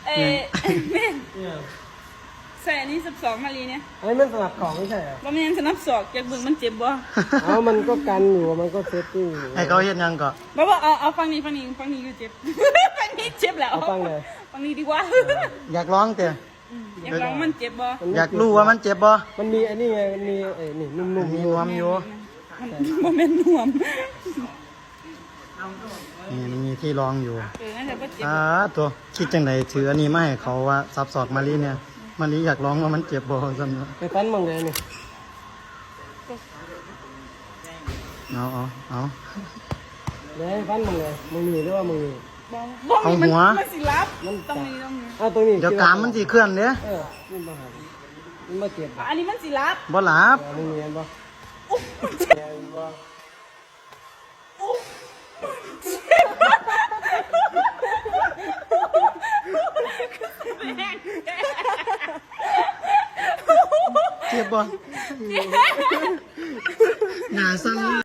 ເອີ ແມ່ນ ໃສ່ອັນນີ້ສັບສອກມາລີແດ່. ອັນນີ້ມັນສະໜັບຂອງ ບໍ່ແມ່ນສະໜັບສອກ. ຢາກເບິ່ງມັນເຈັບບໍ່? ເອົາ ມັນກໍກັນຢູ່ ມັນກໍເຊຟຕີ້ຢູ່. ໃຫ້ເຂົາເຮັດຫຍັງກໍ ບໍ່ ບໍ່ ເອົາ ເອົາຝັ່ງນີ້ ຝັ່ງນີ້ ຝັ່ງນີ້ຢູ່ເຈັບ ຝັ່ງນີ້ເຈັບແລ້ວ. ເອົາຝັ່ງໃດ? ຝັ່ງນີ້ດີກວ່າ. ເອີ ຢາກລອງເຕະ? ອືມ ຢາກລອງມັນເຈັບບໍ່? ຢາກຮູ້ວ່າມັນເຈັບບໍ່? ມັນມີອັນນີ້ໄງ ມັນມີ ເອີ ນີ້ນຸ້ມໆ ມີນວມຢູ່. ມັນບໍ່ແມ່ນນວມ. ນີ້ມັນມີທີ່ລອງຢູ່. ເອີ ໜ້າຈະບໍ່ເຈັບ. ອາ ໂທ້ ຄິດຈັ່ງໃດ ຖືອັນນີ້ມາໃຫ້ເຂົາວ່າສັບສອກມາລີແດ່. ມາລີຢາກລອງວ່າມັນເຈັບບໍ່ ວ່າຊັ້ນ. ໄປຟັນໝ່ອງໃດນີ້? ເອົາ ເອົາ ເອົາ ເດ້ ຟັນໝ່ອງໃດ? ໝ່ອງນີ້ ຫຼືວ່າໝ່ອງນີ້? ບໍ່ ໝ່ອງນີ້ມັນ ເອົາຫົວ ມັນຊິຫຼັບ. ມັນຕ້ອງນີ້ ຕ້ອງນີ້. ເອົາ ຕົງນີ້ ດຽວກາມມັນຊິເຄື່ອນເດ້. ເອີ ມັນບໍ່ຫັກ ມັນບໍ່ເຈັບ. ອັນນີ້ມັນຊິຫຼັບ. ບໍ່ຫຼັບ. ເອີ ໝ່ອງນີ້ແມ່ນບໍ່? ເຈັບບໍ່? ໜ້າສັ່ນ.